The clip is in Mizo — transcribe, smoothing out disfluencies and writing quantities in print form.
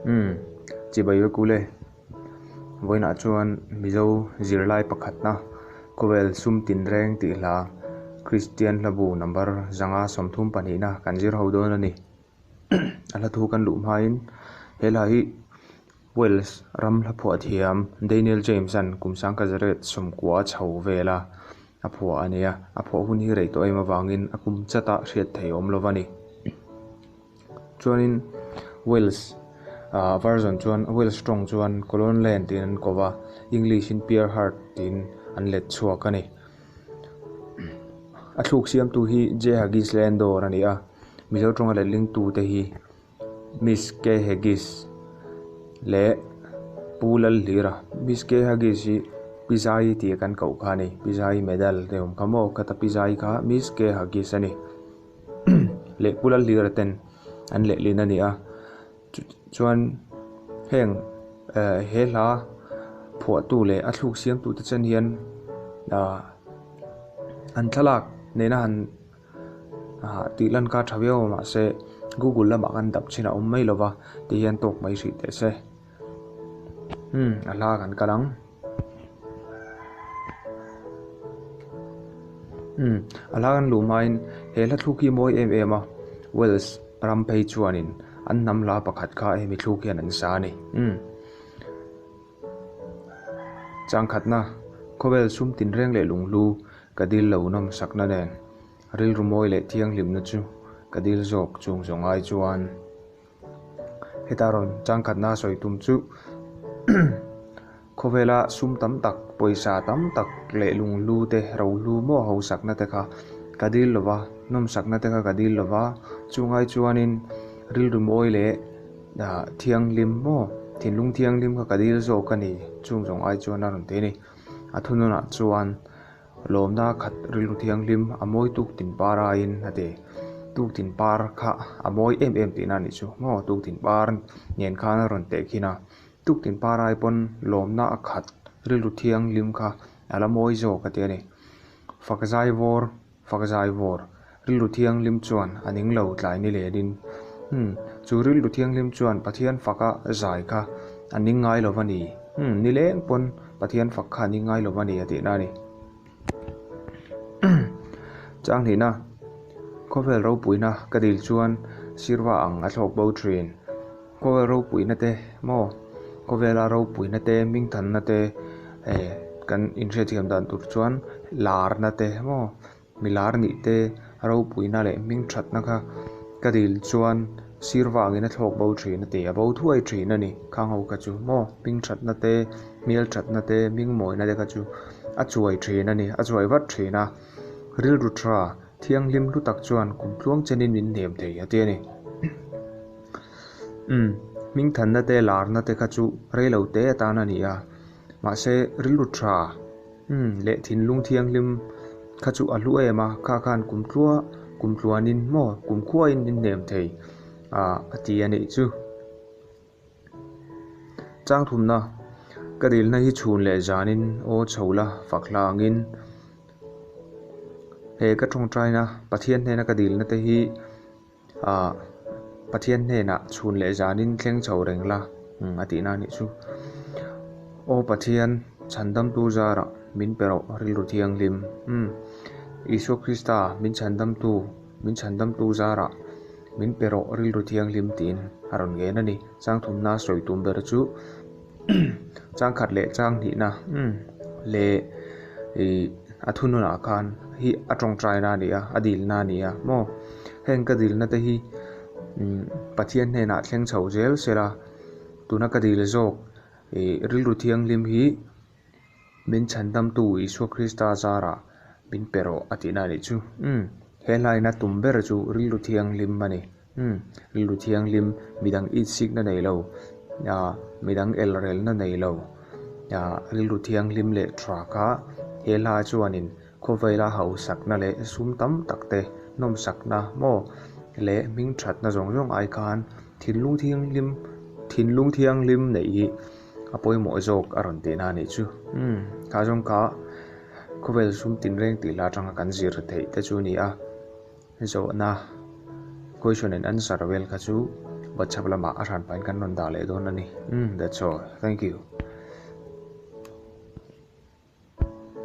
Umm, chibai ve kule. Vawiinah chuan Mizo zirlai pakhatna khawvel sum tinreng tih hla Kristian hlabu number 532na kan zir ho dawn a ni. A hla thu kan luh hmain he hla hi Wales ram hla phuah thiam Daniel James-a'n kum 1990 a chho vel a, a phuah a nia. A phuah hun hi rei tawh em avangin a kum chat a hriat thei awm lo va ni. Chuanin Wales version chuan Wales tawng chuan Colon Land tiin an ko va, English in Pure Heart tiin an let chhuak a ni. A thluk siamtu hi J Haggis Landor a ni a, Mizo tawnga letlingtu te hi Miss K Haggis leh Pu Lalhlira. Miss K Haggis hi Pi Zaii tia kan koh kha a ni, Pi Zaii medal te awm kha maw, khata Pi Zaii kha Miss K Haggis a ni. leh Pu Lalhlira ten an lehlin a ni a chuan heng eh he hla phuahtu leh a thluk siamtu te chen hian ah an thlalak nena han ah tih lan kha tha viau a mahse google lamah khan dap chhin a awm mai lova ti hian tawk mai hrih teh se umm a hla kan kal ang. Umm a hla kan luh hmain he hla thluk hi mawi em em a Wales ram phei chuanin an hnam hla pakhat kha hemi thluk hian an sa a ni umm changkhatna khawvel sum tinreng leh lunghlu ka dil lo nawm sakna nen rilru mawi leh thianghlimna chu ka dil zawk chung zawng ai chuan. Heta rawn changkhatna sawi tum chu khawvela sum tam tak, pawisa tam tak leh lunghlu te, rohlu maw hausakna te kha ka dil lo va, nawmsakna te kha ka dil lo va, chungai chuanin rilru mawi leh ah thianghlim maw thinlung thianghlim kha ka dil zawk a ni chung zawng ai chuan a rawn ti a ni. A thununah chuan. Lawmna khat rilru thianghlim a mawi tuk tin par aiin a ti. Tuk tin par kha a mawi em em tihna a nih chu maw? Tuk tin par nen khan a rawn teh khin a. Tuk tin par ai pawn lawmna a khat rilru thianghlim kha a la mawi zawk a ti a ni. Fak zai vawr, fak zai vawr, rilru thianghlim chuan a ning lo tlai ni lenin. Umm, chu rilru thianghlim chuan Pathian faka zai kha a ning ngai lo va ni. Umm, nileng pawn Pathian fak kha a ning ngai lo va ni a tihna a ni. Changhnihna, Khawvel ropuina ka dil chuan sirva ang a thlawk bo thin. Khawvel ropuina te maw? Khawvela ropuina te, hmingthanna te, eh kan inhriatthiam dan tur chuan larna te maw? Mi lar nih te, ropuina leh hming thatna kha ka dil chuan sir vangin a thlawk bo thin a ti, a bo thuai thin a ni. Khang ho kha chu maw hming thatna te, hmel thatna te, hming mawina te kha chu a chuai thin a ni, a chuai vat thin a. Rilru tha thianghlim hlu tak chuan kum tluang chenin min hnem thei a ti a ni. Umm, hming thanna te, larna te kha chu reilo te atan a ni a, mahse rilru tha. Umm, leh thinlung thianghlim kha chu a hlu em a, kha khan kum tlua, kum tluanin maw, kum khuain min hnem thei a, a ti a nih chu. Chang thumna, ka dilna hi chhun leh zanin aw chho la fak hla angin he ka tawngtaina Pathian hnena ka dilna te hi Ah, Pathian hnenah chhun leh zanin thleng chho reng la, a tihna a nih chu. Aw Pathian, chhandamtu zarah min pe rawh rilru thianghlim. Umm, Isua Krista min chhandamtu, min chhandamtu zarah min pe rawh rilru thianghlim tiin a rawn ngen a ni. Chang thumna sawi tum ber chu chang khat leh chang hnihna, umm, leh ih a thununah khan hi a tawngtaina a ni a, a dilna a ni a maw? Heng ka dilna te hi umm Pathian hnenah thleng chho zel sela, tuna ka dil zawk ih rilru thianghlim hi min chhandamtu Isua Krista zarah min pe rawh a tihna a nih chu. Umm he hlaina tum ber chu rilru thianghlim a ni. Umm rilru thianghlim midang itsikna nei lo ah midang elrelna nei lo ah rilru thianghlim leh tha kha he hla chuanin Khawvela hausakna leh sum tam tak te, nawmsakna maw leh hming thatna zawng zawng ai khan thinlung thianghlim thinlung thianghlim neih hi a pawimawh zawk a rawn tihna a nih chu. Umm kha zawng kha khawvel sum tinreng tih hla atanga kan zir theih te chu a ni a, zawhna question and answer vel kha chu WhatsApp lamah a hranpain kan rawn dah leh dawn a ni. Umm that's all. Thank you.